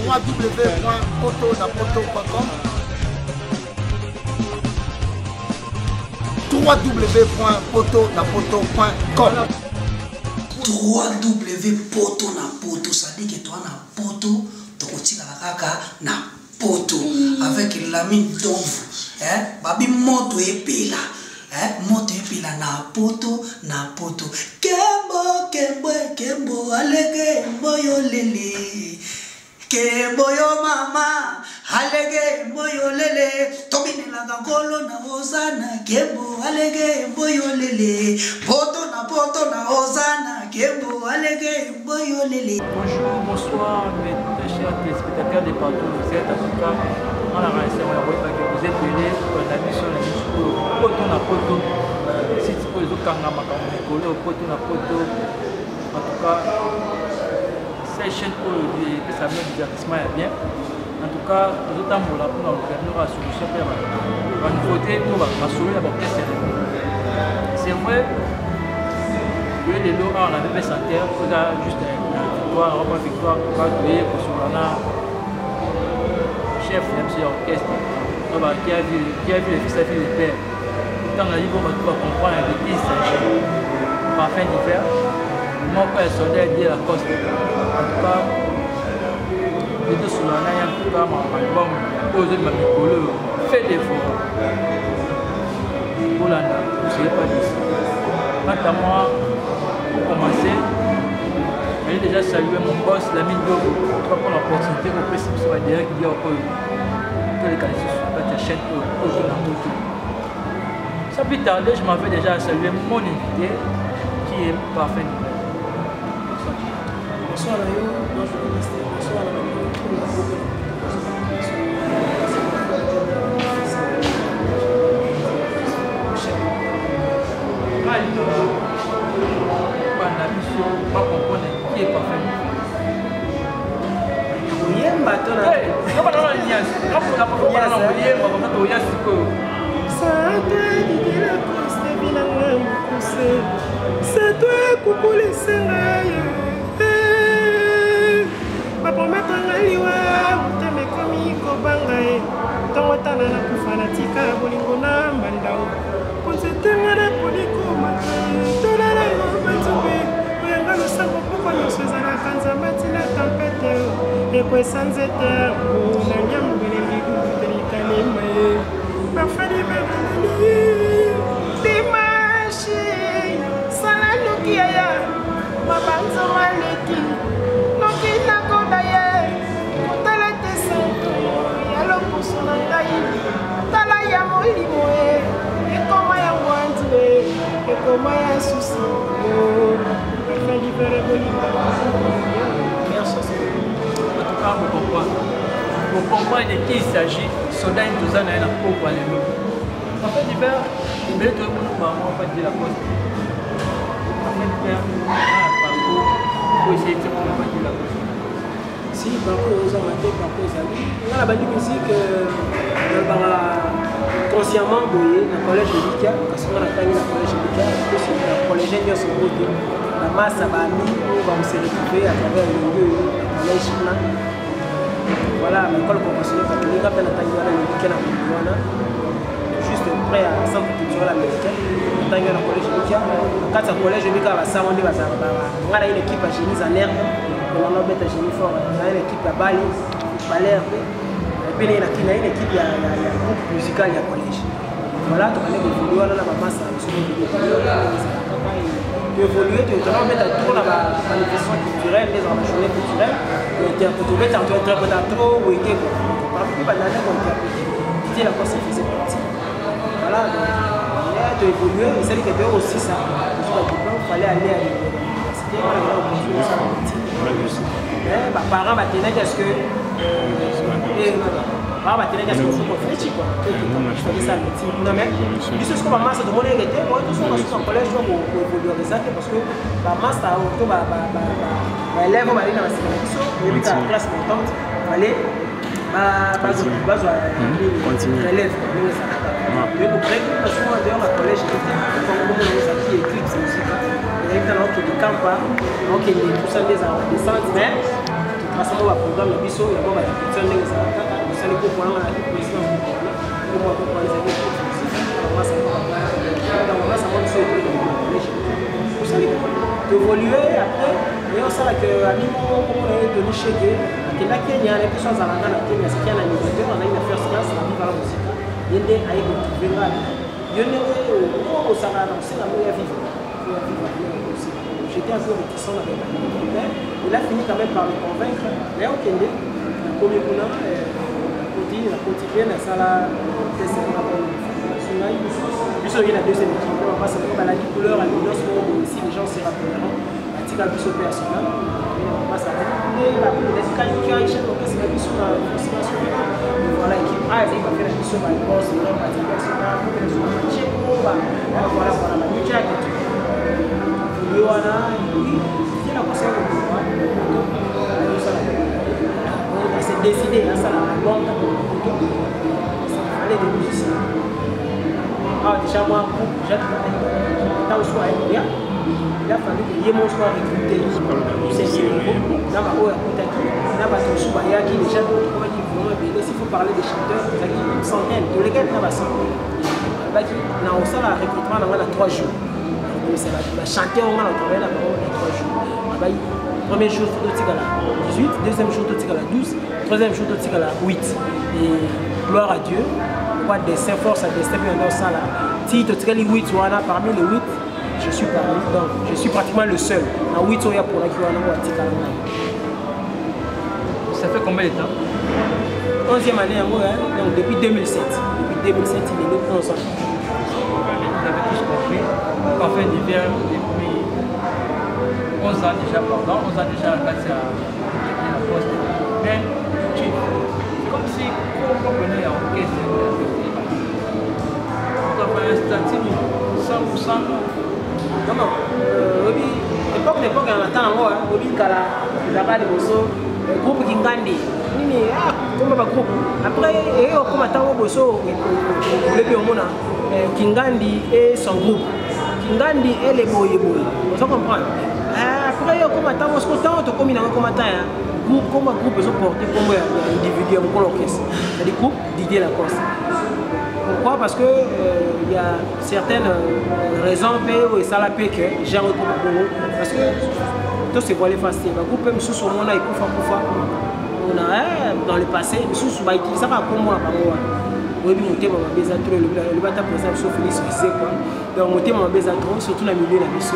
www.potonapoto.com, www.potonapoto.com. 3w poto na poto, c'est-à-dire que toa na poto, tokotikala kaka na poto avec Lamine Domvu, eh? Babi moto epela, eh? Moto epela na poto na poto. Kembo kembo kembo alege mboyo lele, kembo yo mama alege mboyo lele, tobinelaka nkolo na ozana, kembo alege mboyo lele, poto na poto na ozana, kembo alege mboyo lele. Bonjour, bonsoir mes chers téléspectateurs de partout où vous êtes. En tout cas, on a réussi à vous que vous êtes venus pour la mission la mission poto na poto. Site oyo ezokanga makambo mikolo poto na poto. En tout cas, cette chaîne oyo epesa bino divertissement ya bien. En tout cas, tozotambola mpona gouvernement ya solution mpe ba nouveauté to masolo ya baorchestre. C'est vrai, toye lelo awa na BP Center, toza juste na victoire, roma victoire, toka toye kosolola na chef na biso ya orchestre to ba qui a vu, qui a vu le fils a vu le père. Ntango nayi bongo bato bacomprendre de qui il s'agit. Parfum d'hiver moko ya soldat ya Die Lacoste. En tout cas, totosolola na ye. En tout cas, album oyo ozobima mikolo oyo, fait défaut kolanda, vous serez pas déçus. Quant à moi, pour commencer, j'ai déjà salué mon boss Lamine Dogo, en tout cas pour l'opportunité qu'on peut sur la direct bien oyo toleka lisusu na kati ya chaîne oyo poto na poto. Sans plus tarder, je m'en vais déjà à saluer mon invité qui est Parfum d'hiver. Bonsoir na yo, bonjour journaliste, bonsoir na bango. Banda biso bacomprendre qui est Parfum d'hiver. Koyemba to na koyemba comme toya sikoyo. Sato Didier Lacoste bilanga mokuse, sato ekukulisa ngai, bapromettre nga liwa, motema ekomi kobanga ye, ntongo tala nakufa natika bolingo na mbandao po nzete nga naponi komata tolalango banzube oyanga losambo poko nyonso ezalaka nzambe ntina tempete ekwesa nzete yango na nyango elembi gudutelikalema ye bafali bebeleli dimanche sala noki yaya mabanzo maleki noki nakoda ye kotala te santo ya loposo na ngai tala ya molimo e ekoma ya ngwanzu e ekoma ya susi bafali bere bolingo. En tout cas, vous comprenez. Vous comprenez de qui il s'agit. Soldat toza na ye na pokwa lelo. Parfum d'hiver, ebele toyebona bango en fait de la poste. Parfum d'hiver, na parcours oyo essaye ti koma de la poste. Si parcours ozanga te, parcours ezali. Nga na bandi musique nalobaka consciemment boye na collège Elikia, kasi nga natangi na collège Elikia plus na collège nyonso oyo te, bamasa baami oyo bakose retrouver à travers elongi oyo na collège kuna. Voilà, l'école conventionnelle catholique mpe natangi wana Elikia na mondi wana juste près ya centre culturel américain. Natangi wana collège Elikia. Na kati ya collège Elikia basango nde bazalaka. Nga na une équipe ya génies en herbe, kolanda obeta génie fort, na une équipe ya bale baler mpe mpe na une équipe ya groupe musical ya collège. Voilà, tokende koévolue wana na bamasa na biso, toévolue, tokende obeta trop na bamanifestation culturelle nde ezala bajournée culturelle, tobeta, tointerpréta trop wenge quoi. Parmi bandana kointerpréter, Didier Lacoste faisait partie. Voilà, donc toévolue, esali ke toye kosisa tozwa diplôme, fallait aller à l'université. Wana kenda kocontinue kosala métier. Baparent batenaki à ce que parent batenaki à ce que faut réfléchir quoi, fallait ça métier kuna. Mais biso siko bamasa tomoni eke te moyo tosonga susu na collège to koévoluer eza te, parce que bamasa to baélève oyo bali na basika na biso, oyebi kaka classe montante, fallait bazwa relève ndenge ezalaka. Toye kobreak souvent d'ailleurs na collège ete te ezalaki éclipse musika, ezalaki tana okende kampa, okende tout ça nde ezalaka descente, mais Grâce à moi, programme na biso ya mwa barépétition ndenge ezalaka kaka, tosali groupe wana, nga na président groupe wana, mwa groupe wana ezali donc grâce à moi biso ebele na collège tosali toévolue. Après ye osalaka ami moko komona ye Tony Shege, akenda Kenya na biso, azalaka na Kenya, azalaki na animateur, azalaki na first class na Viva la Musica. Ye nde aye kotrouve nga, yo ndenge osaka na kosenga ngo ya vivre ya vivre. J'étais un peu réticent avec la, mais il a fini quand même par me convaincre. Naye okende, nakomi kuna, nakoti, nakoti mpe nasala test yanga ngai biso oye na deuxième équipe. Bapasa moko balaki couleur ya nyonso moko boye, si les gens se rappelleront, batika biso mpe ya sona bapasa nde chef orchestre na biso na considération. Voilà, équipe A ezali bafait na biso babos, bacheko, voilà, voilà, bamujak yo wana. Ye na conseil kokoma osala, s'est décidé asala album. Fallait des musiciens. Ah, déjà moi groupe déjà ntango so ayekoya, il a fallu que ye moko soit recruté na baoyo akutaki na bato mosusu bayaki. Déjà tokomaki vraiment ebele. S'il faut parler des chanteurs, ezalaki une centaine, tolekaki na bacent. Alobaki na osala recrutement na nga na 3 jours, bachanteur nga na travaille na bango na 3 jours. Abai premier jour totikala 18, deuxième jour totikala 12, troisième jour totikala 8. Et gloire à Dieu, quoi, destin, force à destin mpe yanda osala ti totikali 8 wana. Parmi les 8, je suis parmi, donc je suis pratiquement le seul na 8 oyo aponaki wana oyo atikala ngai. Ça fait combien de temps? 11e année yango, hein? Donc depuis 2007, depuis 2007, il est 11 ans. Vous avez tous compris, Parfum d'hiver depuis 11 ans déjà, pardon, 11 ans déjà, là, c'est la poste. Mais, chief, c'est comme si, on comprenait l'orchestre, on a fait un statut 100%. Non, non, obi époque na époque na ntango yango, obi kala ezalaka liboso groupe Kingandi nini, komba bagroupe. Après eye okoma ntango boso olebi omona Kingandi et son groupe, Kingandi ele boye boye, ozo comprendre. Après okoma ntango siko, ntango tokomi nango, ekoma ntan ya groupe, koma groupe ezoporte kombo ya individu ya mokolo orchestre, c'est-à-dire groupe Didier Lacoste. Pourquoi? Parce que il y a certaines raisons mpe oyo esala mpe ke genre ekoma bongo, parce que to se voile face te. Bagroupe misusu omona ekufa kufa ona dans le passé, misusu bautilisaka kombo na bango wana. Oyebi motema mabe eza trop, elobi ata président biso Félix Vise, quoi. Donc motema mabe eza trop, surtout na milieu na biso.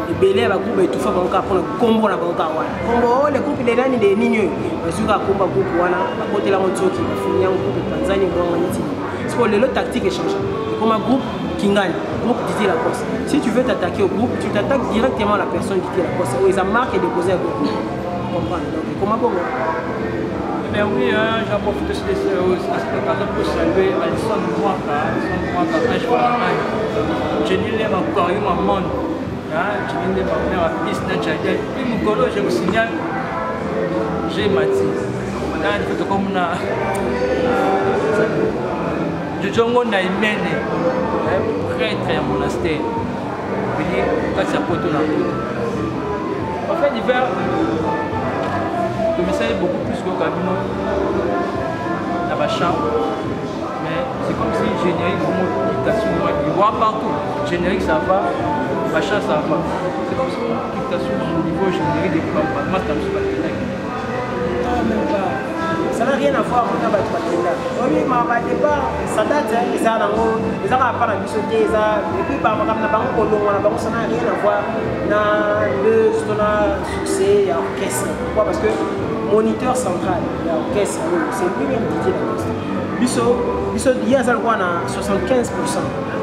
Ebele ya bagroupe etufa bango kaka mpona kombo na bango kaka wana, kombo o le groupe de nani de nini oyo bazwi kaka kombo ya groupe wana, bakotelango nzoki, bafini yango, groupe epanzani, mwanga neti. Siko lelo tactique échange, ekoma groupe Kingani, groupe Didier Lacoste. Si tu veux t'attaquer au groupe, tu t'attaques directement à la personne Didier Lacoste oyo eza marque déposée ya groupe, comprendre. Donc ekoma bongo. Mais oui, hein, j'en profite aussi à cette occasion pour saluer Alison Mwaka, Alison Mwaka, H Jenny Lema, Koriou Maman, hein, Jenny Lema, mère à Piste, Natchadel. Puis Mukolo, je vous signale, j'ai Mati. Là, il faut comme on a. Jojongo Naimene, prêtre ya monastère, veni kati ya poto na poto. En fin d'hiver, tomesali beaucoup plus koyoka bino na bachambre, mais c'est comme si générique vraiment dictation liwa partout. Générique ça va, bachamp ça va, c'est comme si dictation au niveau générique de master mosusu bakendaki. Non, même pas, ça n'a rien à voir na bato bakenda. Oyebi badépart, ça date, eza nango, eza kaka pa na biso te. Eza et puis bamakambo na bango, kolongwa na bango, ça n'a rien à voir na buzz to na succès ya orchestre. Pourquoi? Parce que moniteur central ya orchestre oyo, c'est lui-même Didier Lacoste. Biso biso ye aza lokola na 75,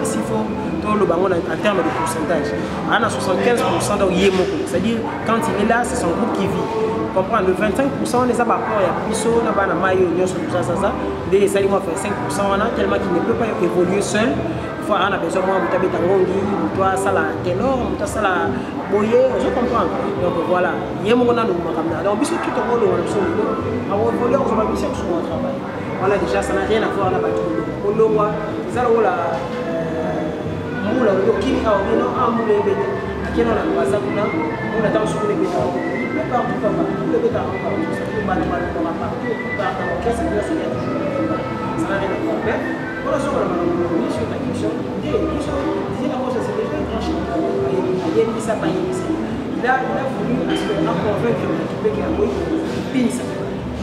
s'il faut toloba yango en terme de pourcentage, aa na 75. Donc ye moko, c'est-à-dire quand il est là, c'est son groupe qui vit, comprendre. Le 25 wana eza baapport ya biso na bana mai oyo nyonso tozazaza nde esali mwa 25 wana, tellement qu'il ne peut pas évoluer seul. Faut aa na besoin mwa moto abeta ngongi, moto asala ténor, moto asala boye, ozo comprendre. Donc voilà, ye moko nanu makambo na. Donc biso tout tokolonga na biso lelo, akoévolue, akozwa bamisia mosusu na travail wana. Déjà ça n'a rien à voir na bato kolongwa. Eza lokola mbula, olobi okimi awa, bino a mbula ebete. Nakei na Brazza kuna, mpona ntango soki ebetaka peu partout, papa, ebetaka partout, surtout bato balobaka partout, partout na orchestre nyonso ya toujours koyemba, ça n'a rien à voir. Mais mpona sokola makambo sur ta question te, biso Didier Lacoste, c'est déjà un grand chanteur, ayebisa bayebisa, il a voulu à ce que aconvaincre bato mpe ke akoki kobinisa.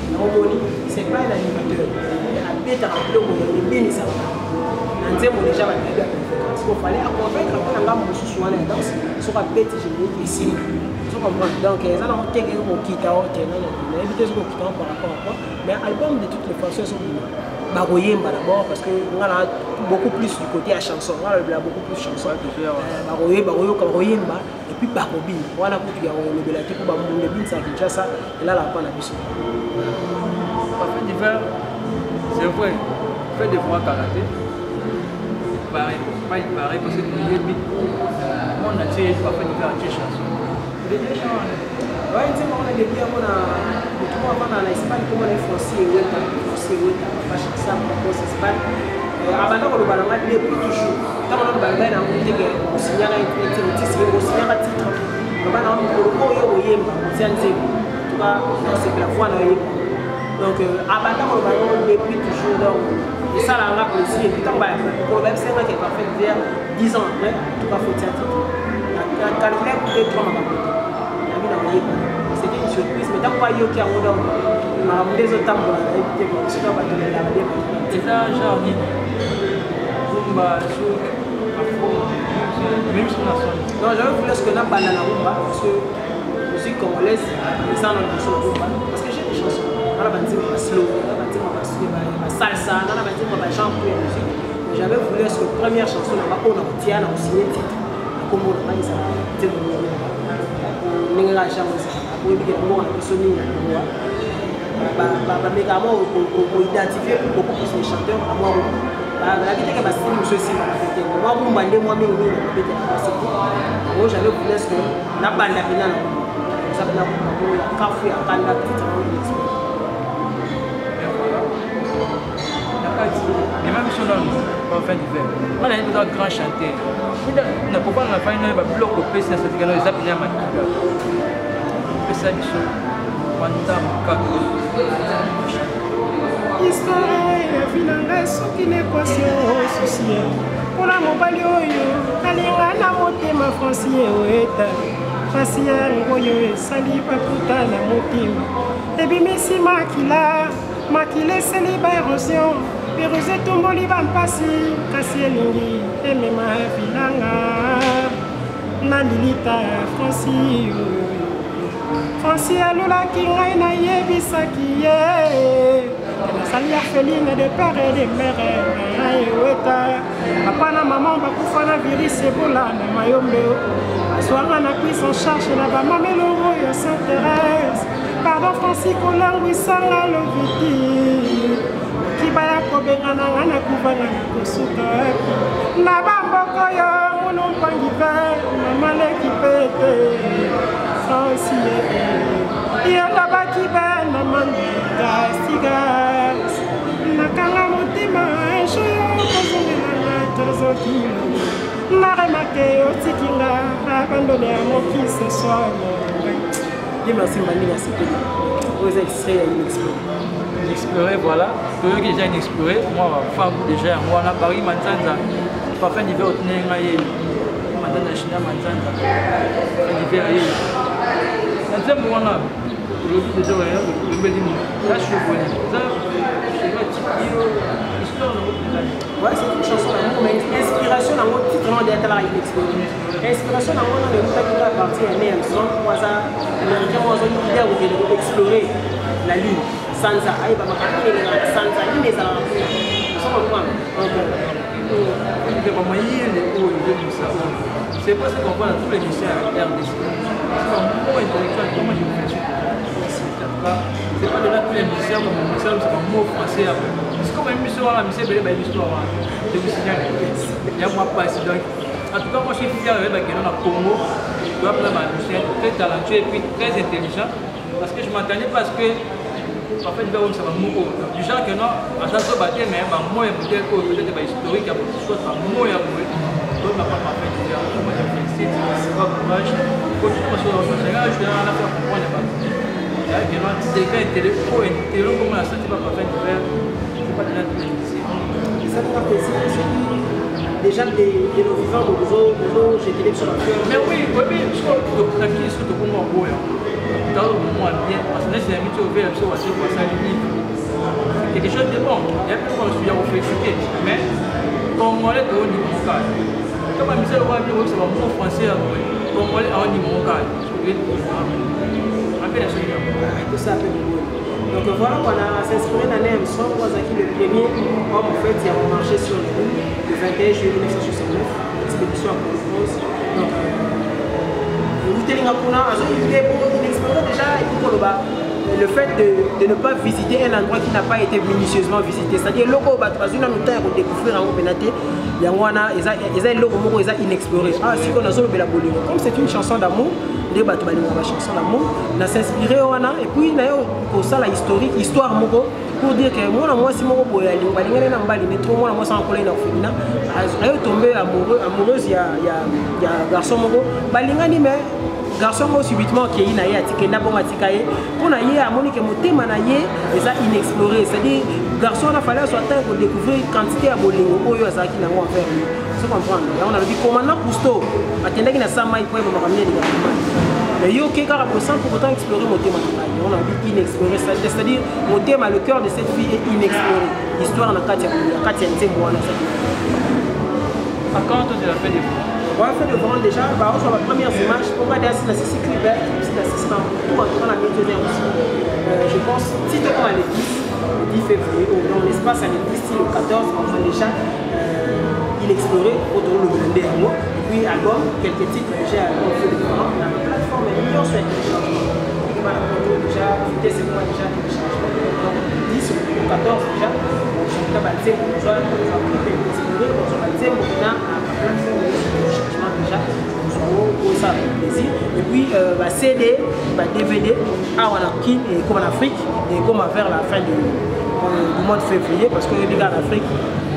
Naomoni c'est pas un animateur, abetaka biloko ebinisaka na nzembo déjà, bato bayebi aconvaincre, parce qu'il fallait aconvaincre mpe na ngambo mosusu wana ya danse. Soki abeti générique, esili, ozo comprendre. Donc eza nango teke kokita o te, nayebi te soki okita par rapport à quoi, mais album de toutes les façons ezobima, bakoyemba d'abord, parce que nga na beaucoup plus du côté ya chanson, nga nalobela beaucoup plus chanson. Bakoyemba, bakoyoka, bakoyemba et puis bakobina wana kutu ya kolobela te, mpo bamundu ebinisaka Kinshasa elalaka mpa na biso. Parfum d'hiver, c'est vrai, fait de voix karaté, il paraît, pas il paraît, parce que toyebi monde entier parfum d'hiver atie chanson. Ouais, nzembo wana début yango na motu moko avanda na Espagne, komona ye Franci Eweta. Franci Eweta bachasa propose Espagne, abanda koloba na nga depuis toujours. Ntango nano balobaki na yango teke osinyaka otisi, osinyaka titre, loba na mikolo oyo oyemba, otia nzembo, en tout cas nasepela voix na oyemba. Donc abanda koloba yango depuis toujours, donc esalaka nga plaisir. Et puis ntango mikolo bayebisangaki Parfum d'hiver 10 ans après, en tout cas faut tia titre, na calcule deux trois makambo te, nabi na koyeba, c'était une surprise. Mais ntango bayoki yango, donc makambo nde ezotambola, nayebi te soki bato lelaka nde. Eza genre nini? Rumba, zouk, afro, même si na son? Non, j'avais voulu ce que nabanda na rumba, parce que musique congolaise eza na liboso na rumba, parce que j'ai des chansons nana banzembo baslow, nana banzembo basalsa, nana banzembo bagenre tout ya musique. Mais j'avais voulu ce que première chanson nanga oyo na kotia na kosigne titre na kombo na ngai ezala nzembo moko ndenge kaka jango ezalaka, koyebikela mboka na biso mingi na lingua bamekaka mwa koidentifie beaucoup plus les chanteurs na mwa rumba. Bazalaki teke basili mosu esimbaka te, mwa rumba nde mwa mingimingi na kobetela. Surtout yango j'avais voulu ce que nabanda mpena na rumba, eza mpena rumba moko ya kafu ya kanda, titre yango Inexploré. Na kati mema biso nanu Parfum d'hiver nga nayebi oza grand chanteur, na kopana na fai nayo babiloko opesi na certificat nayo eza pena ya makila, opesa biso wanda mokaka. Histoire ya vie na ngai soki nekwasi osusie mpona mobali oyo nalinga na motema, Franci Eweta, pasi yango oyo esali baputa na motema, ebimisi makila, makila esali baérosion, érosion etomboli bampasi, kasi elingi emema bilanga na lilita. Franci oyo, Franci alulaki ngai, nayebisaki ye nazali orpheline de père et de mère. Eweta, papa na mama bakufa na virus Ebola na Mayombe, bazwanga na prise en charge na bamama elongo ya Sainte Thérèse. Pardon Franci, kolangwisanga loviti kiba ya kobengana nga na kuvanga na kosuka na bamboka oyo munu mpangi mpe mama leki mpe te. Franci yolobaki be na mandingasigas, nakanga motema jour kozongelanga tozokilo na remarque otikinga abandone ya mokise soir. Ye merci mbandi na sepeli oyo eza extrait ya Inexploré. Inexploré, voilà, toyoki déjà Inexploré, mwa bafemme déjà yango wana Paris Manzanza. Parfum d'hiver otine ngai ye Manzanza, China Manzanza, Parfum d'hiver ye na nzembo wana olobi déjà olobeli eza chevoni, eza cheveux atiki yo, histoire nango mpenza? Ouais, c'est une chanson d'amour, mais inspiration nango, titre nango déjà talaka Inexploré. Inspiration nango nano eutaki kaka partir ya Neil Armstrong, mo aza américain, mo azwaki idée ya kokende koexplorer la lune, sanza, ayeba makambo nini elekaka na sanza, nini ezalaka kuna, ozo comprendre. Donc bamayele oyo ezobimisa oyo, c'est pas ce qu'on voit dans tous les musiciens ya RDC, c'est un mot intellectuel. Comment je vous félicite déjà. En tout cas, c'est pas de là tous les musiciens comme musicien, c'est un mot français après, c'est comme un musicien wana, musicien ebele bayebi histoire wana, je vous signale ya mwa pasi. Donc en tout cas, moi je suis fier de bakende na Congo, doit plein ba musicien très talentueux et puis très intelligent, parce que je m'attendais, parce que en fait va comme moko du genre que non, aza zoba te, mais bamo ya modèle oyo peut-être bahistorique ya soit bamo ya boye. Toyeba pa parfait d'hiver, moi je félicite, bon courage. Continue parce que je vais la faire comprendre bato. C'est quand intérêt, intérêt comme la santé pas parfait d'hiver, faut pas donner tout ici. Ça me fait plaisir soki déjà de nos vivants bozojetele biso na fleur. Mais oui, oui, naki soki tokoma boya talo mwa bien parce que nesi na miti ovela biso wasi basali livre, c'est quelque chose de bon. Ya mpe mosusu ya kofélicité, mais Congolais toondima ngo kaka to bamisala oyo bino koyebisa bamo français ya boye. Congolais aondima ngo kaka ape na soki tout ça mpe boye. Donc voilà, on a s'inspiré d'un Neil Armstrong, qui le premier homme en fait qui a marché sur la Lune le 21 juillet 1969, expédition Apollo 11. Donc, eutelinga kuna azoyike po inexploré déjà. Ekokoloba le fait de ne pas visiter un endroit qui n'a pas été minutieusement visité, c'est-à-dire eloko oyo bato bazwi nanu temps ya kodécouvrir yango mpena te, yango wana eza eloko moko eza inexploré. Ah, sikoyo nazolobela bolingo, comme c'est une chanson d'amour, nde bato balingaka bachanson d'amour, na s'inspiré wana et puis naye kosala historique, histoire moko pour dire que mwana mwasi moko boye balingani na mobali ne trop. Mwana mwasi akolai na orphelinat, ayo tombe amoureux, amoureuse ya garçon moko. Balingani, mais garçon moko subitement akei na ye, atikenda bongo, atika ye. Mpo na ye amoni ke motema na ye eza inexploré, c'est-à-dire garçon wana fallait azwa temps kodécouvrir quantité ya bolingo oyo azalaki nango envers lui. So comprendre yango nalobi commandant Cousteau akendaki na sa mai po ebomaka minene elingaka mai, mais yo oke kaka bo sans pour autant explorer motema na ngai. Yango nalobi inexploré, c'est-à-dire motema, le cœur de cette fille est inexploré. Histoire na kati ya nzembo wana ezali. À quand tozela Feu de Ouais, Feu de vent déjà, bah, on sur la première image, pour moi, c'est la six clip, c'est la six tout en tout cas, la mieux aussi. Je pense, si tu comme à le 10, le 10 février, ou dans l'espace à le 10, le 14, on va déjà inexploré, autour le blindé à moi. Et puis, album, quelques titres déjà, album Feu de vent, la plateforme est million sur téléchargement. Et voilà, déjà, vitesse et moi déjà téléchargement. Donc, 10 ou 14 déjà, bon, je suis capable de dire, on va clip inexploré, on va dire, maintenant, la plateforme téléchargement déjà, ça fait plaisir. Et puis bah, CD, bah, DVD, awa na Kin et comme en Afrique et comme vers la fin du mois de février, parce que les gars en Afrique,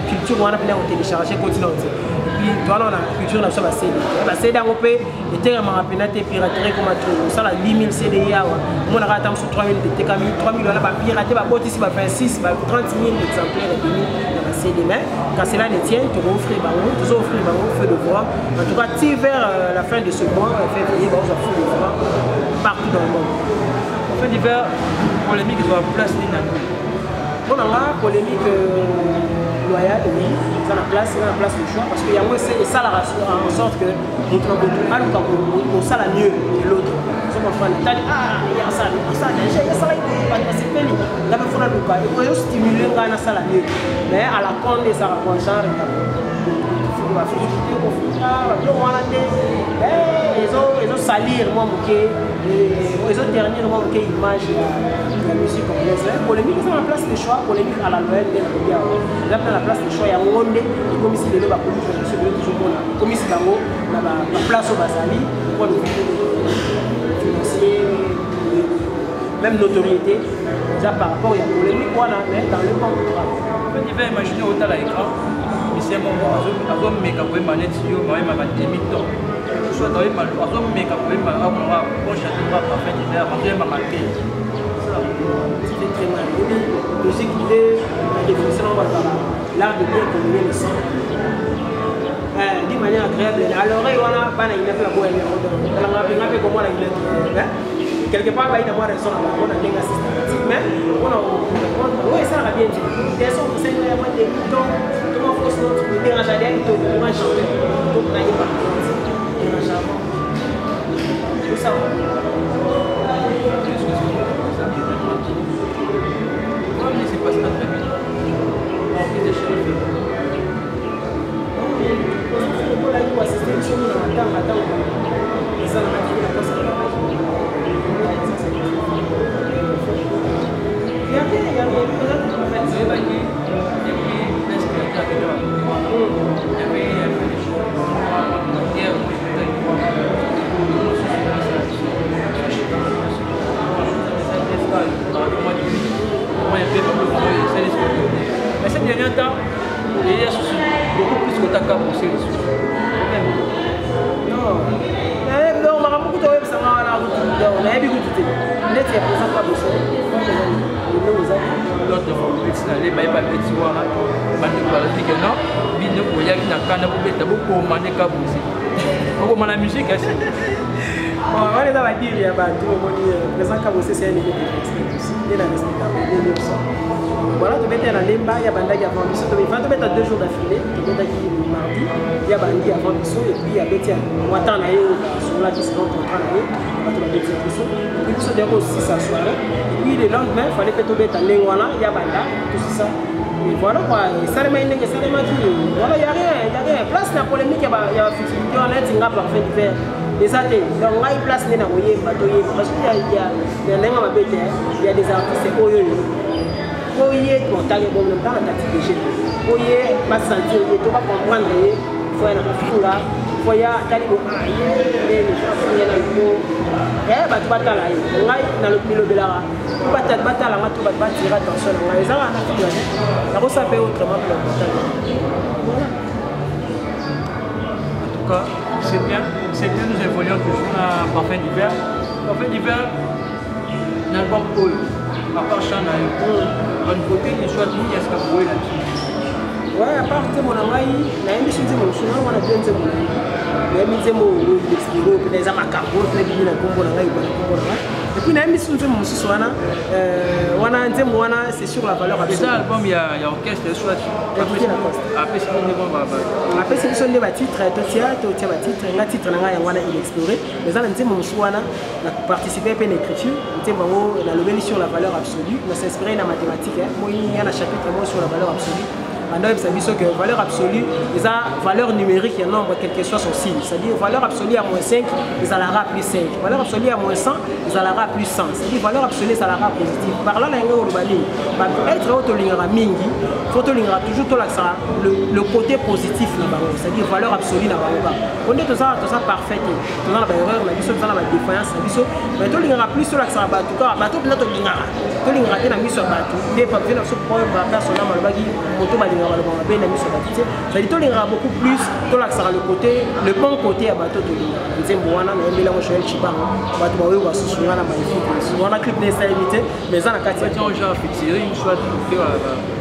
culture wana mpena kotélécharge continent te. Et puis towana na culture na biso, ba CD, ba CD yango mpe etelemaka mpena te. Piraterie ekoma trop. Osala 10 000 CD awa, omonaka ata mosu 3 000 etekami. 3 000 wana bapirate, babotisi ba 26 ba 30 000 exemplaires ebimi na ba CD. Mais quand cela ne tient, toko-offrir bango, tozo-offrir bango Feu de voix. En tout cas, ti vers la fin de ce mois février, bazwa Feu de voix partout dans le monde. Feu d'hiver, polémique ezwa place nini na Mpo na nga, polémique loyale, oui, eza na place, eza na place de choix, parce que yango esalaka en sorte que moto na moto aluka kosala mieux que l'autre. Ozo comprendre? Tali, ah, asala asala déjà, esala, bato basepeli, nga mpe fona luka ezostimule ngai nasala mieux. Mais à la con nde ezalaka kwa genre bafutilité, kofuta biloko wana nde ezosalir mwa moke, ezoternir mwa moke image ya musique congolaise. Polémique eza na place de choix, polémique à la loyale nde nalobi awa, eza mpe na place de choix. Yango nde ekomisi lelo bapolitique na biso lelo tozomona, ekomisi bango na baplace oyo bazali, point de vue financier, même notoriété, eza par rapport ya polémique wana, mais dans le bon travail. Feu d'hiver, imagine otala écran, musicien moko azomeka koyemba neti yo, mayemba bademi ton, soit azomeka koyemba akonga bon chanteur ba parfait d'hiver, azoyemba mabe. Ça fait très mal. Oyebi musique nde la définition nango, balobaka l'art de bien communier le son d'une manière agréable à l'oreille. Wana bana ina mpe baboyani yango, talanga mpenga mpe komona ina quelque part bayina mwa raison na bango na ndenge systématique. Mais mpona répondre oyo esalaka bien te, teso kosenga ya mwa débutant to mwa fausse note dérange ya kitoko, mwa chanteur to nayeba dérange avant tout ça. Comment s'est passé dans ta vie en plus de Chérif? Okolaki koassiste biso na matanga ntango esalamaki na posa. Fierté, yango eza en fait. Oyebaki depuis l'inspirateur akende bakote wana, il y avait un peu de choses, guerre mosusu asala biso. Mais ces derniers temps, il y a beaucoup plus kotaka bosser lisusu. Lemba ye babeti wana, bandeko balobi ke non, bino boyaki na kanda bobeta bokoma nde Kabose, bokoma na musique esi. Bon, wana eza badire ya bato. Omoni, président Kabose, c'est un élève de respect aussi, nde na respecta bango nyonso. Voilà, tobeta na Lemba, ya bandaki avant biso. Fa tobeta 2 jours d'affilée. Tobetaki mardi, ya bandi avant biso, et puis abeti mwa temps na ye oyo basololaki selon contrat na ye. Bato babeti biso, et puis biso toyaki kosisa soirée, et puis le lendemain fallait mpe tobeta ndenge wana ya banda tosisa. Et voilà quoi, esalemaki ndenge esalemaki. Voilà, ya rien, ya rien place na polémique ya bafutilité wana. Neti nga, Parfum d'hiver eza te. Donc ngai, place nde na koyemba, toyemba, parce que ya ndenge mabe te. Ya des artistes oyo oyo po ye contact bon même temps na tactique de jeu, po ye basentir ye to bacomprendre ye, fo ya na bafunga, fo ya tali bo ye ndeni afunge na yo, bato batala ye. Ngai nalobelaka po batala nga to bato batire attention na ngai. Ezaka na finga te, nakosala mpe autrement mpe na contact. Voilà. En tout cas, c'est bien, c'est bien, nous évoluons toujours na Parfum d'hiver. Parfum d'hiver, l'album oyo, à part chant na yo, banouveauté ni soit nini est-ce que boye là-dessus? Ouais, à part nzembo na ngai, nayembi so nzembo mosusu ngai wana bien. Nzembo nayembi, nzembo oyo explore oyo mpena eza makambo oyo mpena bimi na nkombo na ngai, na nkombo na ngai. Et puis nayembi so nzembo mosusu wana wana nzembo wana, c'est sur la valeur. Eza album ya orchestre soit? Apesi nde apesi biso nde batitre, totia batitre. Nga titre na ngai yango wana, Inexploré. Eza na nzembo mosusu wana na participer mpe na écriture. Nzembo yango nalobeli sur la valeur absolue, na s'inspiré na mathématique moi ya na chapitre moko sur la valeur absolue. Banda oyebisa biso que valeur absolue eza valeur numérique ya nombre, quel que soit son signe. C'est-à-dire, valeur absolue ya moins 5 ezalaka plus 5, valeur absolue ya moins 100 ezalaka plus 100. C'est-à-dire, valeur absolue ezalaka positive. Par là, na yango oloba nini? Baêtre oyo tolingaka mingi, fo tolingaka toujours tolakisaka le côté positif na bango, c'est-à-dire valeur absolue na bango kaka. Po nde toza parfait te, toza na baerreur na biso, toza na badéfaillance na biso, mais tolingaka plus tolakisaka bato kaka bato mpenza tolingaka. Tolingaka te na miso ya bato nde pape na biso personnel alobaki moto balingaka baloba mabe na miso ya bato te. C'est-à-dire, tolingaka beaucoup plus tolakisaka le côté, le bon côté ya bato tolingaka. Nzembo wana nayembeli yango Joel Chibango, bato baoyoka susu nga na Magnifique wana. Clip na esalemi te, mais eza na kati. Genre featuring soit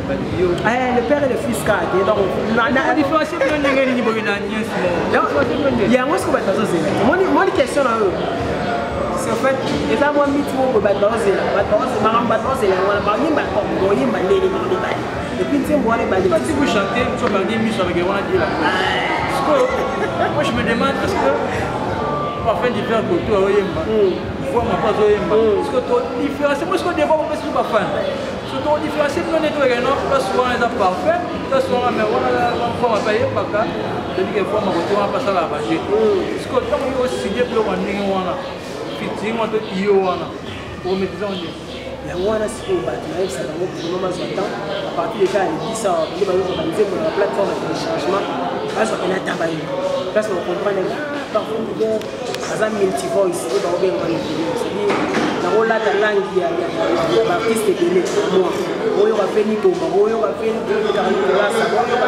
Le père et le fils kaka te. Donc différencier bino ndenge nini boye na nyonso? Yango siko bato bazozela. Moni question na oyo, c'est en fait eza mwa miti moko boye. Bato bazozela, makambo bato bazozela yango wana. Bayimba, boyimba ndenge nini mibale? Et puis nzembo wana ebandi. Si vous chantez, so bandi miso avec wana dire la. Moi, je me demande, est-ce que Parfum d'hiver koto aoyemba, voix mapa azoyemba, est-ce que to différencier moi, est-ce que devant opesi bafan so to différencier bino nde toyeke no place wana eza parfait, place wana, mais wana voix mapa eyembaka toyebi ke voix makote wana basalaka baje. Est-ce que ntango yo osigne biloko ya ndenge wana, featuring wana to iyo wana, okomaîtrise ngo ndenge? Yango wana sikoyo bato nayebisa bango vraiment bazwa temps. À partir déjà ya lebisa nde bazozwa banzembo na baplateforme ya téléchargement, bazwa pena ata bayoka place bacomprendre. Parfum d'hiver aza multi voice oyo bakobenga mikili, c'est-à-dire nakolata langi ya baartiste ebele. Moi oyoka mpe Nikomba, oyoka mpe Nikolasa, oyoka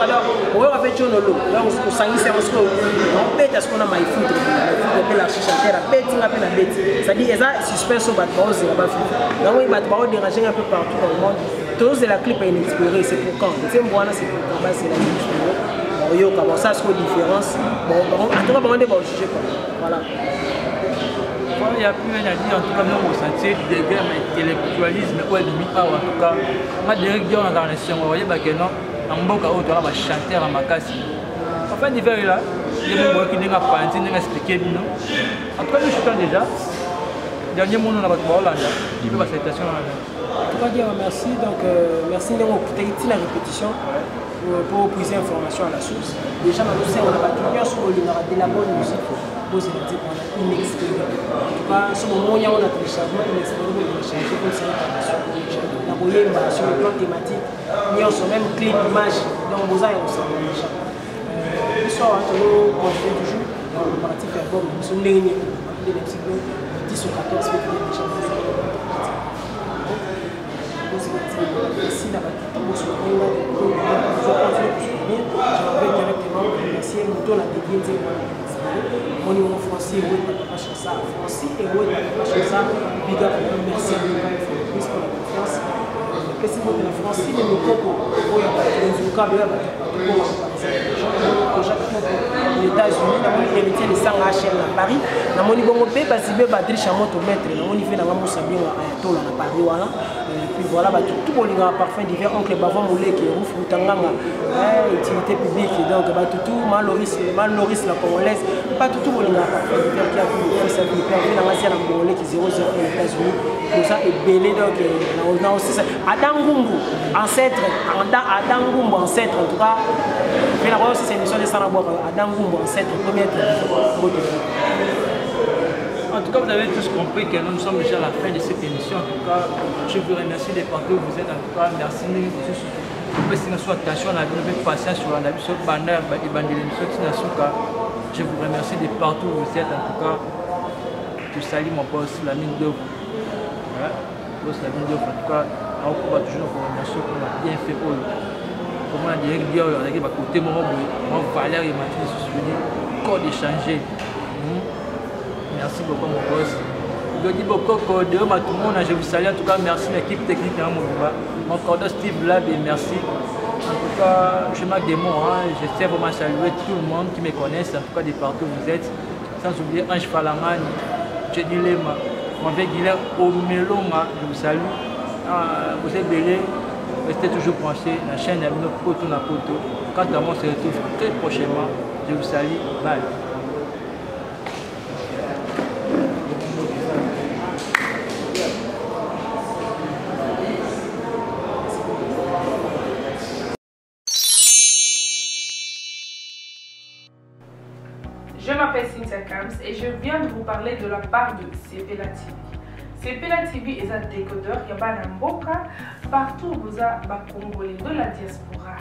Lacoste, oyoka mpe Jonolo. Donc osangisi yango sikoyo, naobeta sikoyo na Maïfoutre, Maïfoutre mpe l'archi chanteur abeti, nga mpe na beti. C'est-à-dire, eza suspense oyo bato baozela bafika yango. Bato baodérange nga mpe partout dans le monde, tozozela clip ya Inexploré. C'est pour quand? Nzembo wana, c'est pour quand? Bazela Inexploré, baoyoka, basala sikoyo différence. En tout cas, bango nde baojuge quoi. Voilà. Il n'y a plus rien à dire. En tout cas, nous, on sentit degré intellectualisme oyo ebimi awa. En tout cas, nga Derek Dion azala na esengo oyebake no na mboka oyo toza bachanteur ya makasi. Enfin d'hiver là, nde boyoki ndenge apanzi, ndenge expliqué bino. En tout cas, nous chutons déjà. Dernier mot na bato baolanda mpe basalutation wana. En tout cas, dire merci. Donc merci ndenge okutaki ntina répétition pour puiser information à la source. Déjà nazosenga na bato nyonso bolingaka de la bonne musique, bozela nzembo wana Inexploré. En tout cas, so bomoni yango na téléchargement, Inexploré, botélécharge kosala information na koyemba sur le plan thématique nyonso, même clip, image. Donc boza ya kosala déjà. Biso awa tozocontinue toujours dans le préparatif ya album na biso. Ndenge nini nde na biso 10 au 14 février déjà. Merci na bato bosoutenir, bosoutenir. Je vais directement remercier moto na dédié nzembo wana, moni ngo Francis Eweta, Papa Chaussard. Francis Eweta, Papa Chaussard, big up. Merci à vous plus pour la confiance. Napesi mbote na Francine Mokoko oyo nzuka oyo États-Unis, namoni héritier Lisanga HL na Paris, namoni bongo mpe basibe Patrice Moto maître, namoni ve nanga Moussa Binga Ayatollah na Paris wana. Et puis voilà bato tout bolingaka parfum d'hiver, oncle Bavon Moleke, Ruf Mutanganga, utilité publique, donc bato tout Maloris, Maloris la congolaise, bato tout bolingaka parfum d'hiver qui a vu le fils à vie, père ve nanga sia na Moleke 00 aux États-Unis, toza ebele donc na aussi Adam Ngungu ancêtre, Adam Ngungu ancêtre en tout cas. Mais la aussi c'est une émission de Sarah Bois, Adam Ngungu ancêtre première télévision. En tout cas, vous avez tous compris que nous sommes déjà à la fin de cette émission. En tout cas, je vous remercie de partout où vous êtes. En tout cas, merci. Attention, la vie, patience sur la vie, sur Je vous remercie de partout où vous êtes. En tout cas, je salue mon boss, la mine d'œuvre. Voilà, boss, la mine d'œuvre. En tout cas, on va toujours vous remercier pour la bien fait pour Comment on dirait bien, on a côté mon valeur et ma souvenir, code échangé. Merci beaucoup mon boss. Dodi Bokoko, de tout le monde, je vous salue en tout cas, merci l'équipe technique, hein, mon cordon Steve Lab et merci. En tout cas, je marque des mots, hein, je sais vraiment saluer tout le monde qui me connaisse, en tout cas de partout où vous êtes. Sans oublier Ange Falangani, Jenny Lema, mon vieux Guilain Omelonga, je vous salue. Vous êtes belé, restez toujours branchés, la chaîne Amino Poto na Poto. Quant à moi, on se retrouve très prochainement. Je vous salue, bye. Je m'appelle Cynthia Kams et je viens de vous parler de la part de Sepela TV. Sepela TV est un décodeur qui a mboka partout où vous avez Congolais de la diaspora.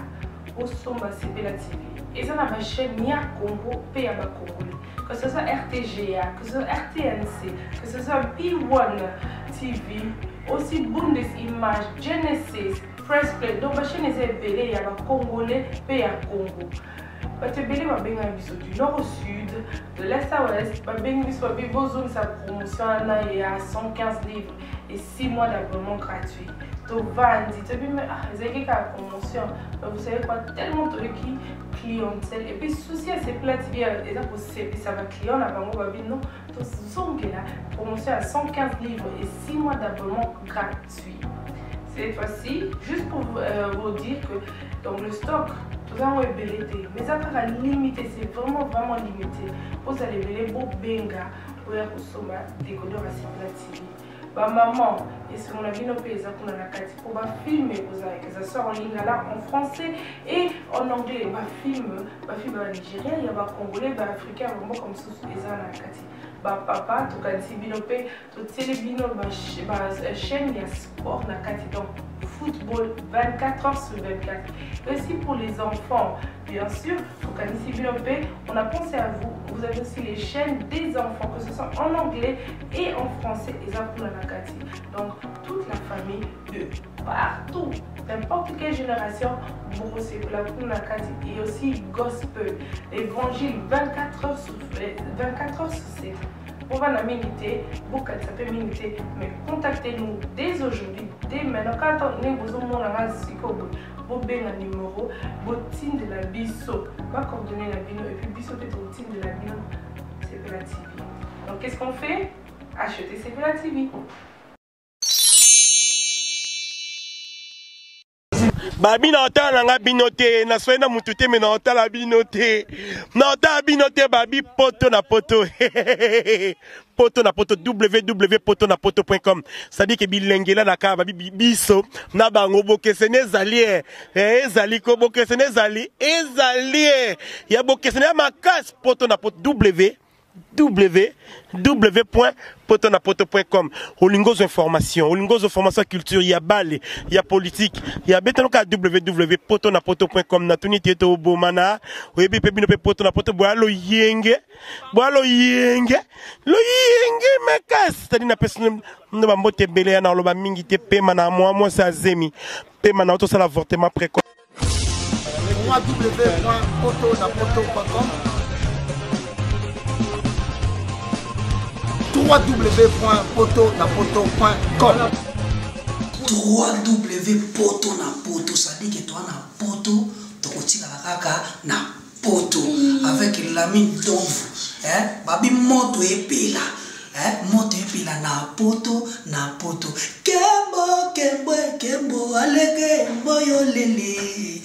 Au somba Sepela TV. Et ça n'a chaîne ni à Congo, pays à Congolais. Que ce soit RTGA, que ce soit RTNC, que ce soit B1 TV, aussi Bundes Image, Genesis, Press Play. Donc la chaîne est belée, il y a Congolais, pays à Congo. Bato ebele babengaka biso du nord au sud, de l'est à ouest, babengi biso babi bozongisa promotion wana ya 115 livres et 6 mois d'abonnement gratuit. Tovandi, toyebi me, ah, ezalaki kaka promotion. Mais vous savez quoi, tellement toyoki clientèle. Et puis souci ya Sepela TV eza kosepisa ba client na bango babi non, tozongela promotion ya 115 livres et 6 mois d'abonnement gratuit. Cette fois-ci, juste pour vous dire que donc le stock, tout ça est belé, mais ça va limité, c'est vraiment vraiment limité. Vous allez belé pour benga, pour consommer décodeur à Sepela TV. Ba maman, et selon la vie, nos pays, on a la carte pour ba filmer, vous avez que ça sort en lingala, en français et en anglais. Ba film, ba film ba nigérien, il y a ba congolais, ba africain, vraiment comme ça, ils ont la carte. Ba papa, tout cas, si bino pe, tout télé bino, ba chaîne, il y a sport na carte, donc football 24 heures sur 24. Et aussi pour les enfants, bien sûr, on a pensé à vous. Vous avez aussi les chaînes des enfants, que ce soit en anglais et en français, et ça pour la Nakati. Donc toute la famille de partout, n'importe quelle génération, vous recevez la Nakati et aussi gospel, l'évangile 24 heures sur 24 heures sur 7. On va la militer, beaucoup ça peut militer, mais contactez-nous dès aujourd'hui, dès maintenant. Quand on est besoin de mon vous avez un numéro, vous de la biso, va coordonner la bino et puis biso peut être de la bino, Sepela TV. Donc qu'est-ce qu'on fait? Acheter Sepela TV. Babi na otala nga bino te, na soye na mutu te, mais na otala bino te. Na otala bino te, babi poto na poto. Poto na poto, www poto na poto point com. C'est-à-dire que bilengela na ka, babi biso, na bango bokesene ezali, eh, ezali ko bokesene ezali, ezali, eh. Ya bokesene ya makasi, poto na poto, w w w point poto na poto point com. Olingozo information, olingozo formation culture, ya bale, ya politique, ya betanoka w w poto na poto point com. Na tuni tieto bomana, oyebi pe bino pe poto na poto, boya lo yenge, boya lo yenge, lo yenge makasi. C'est-à-dire na pesi no ba mbote ebele ya na loba mingi te pema na mwa mwa sa zemi. Pema na oto sala avortement précoce. w point poto na poto point com. www point poto na poto point com. 3w poto na poto, sadike toa na poto, tokotikala kaka na poto avec Lamine Domvu, eh? Babi moto epela, eh? Moto epela na poto na poto. Kembo kembo kembo alege mboyo lele,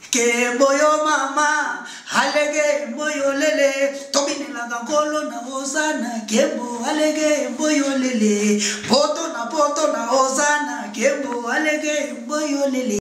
kembo yo mama alege mboyo lele, tobinelaka nkolo na ozana. Kembo alege mboyo lele, poto na poto na ozana, kembo alege mboyo lele.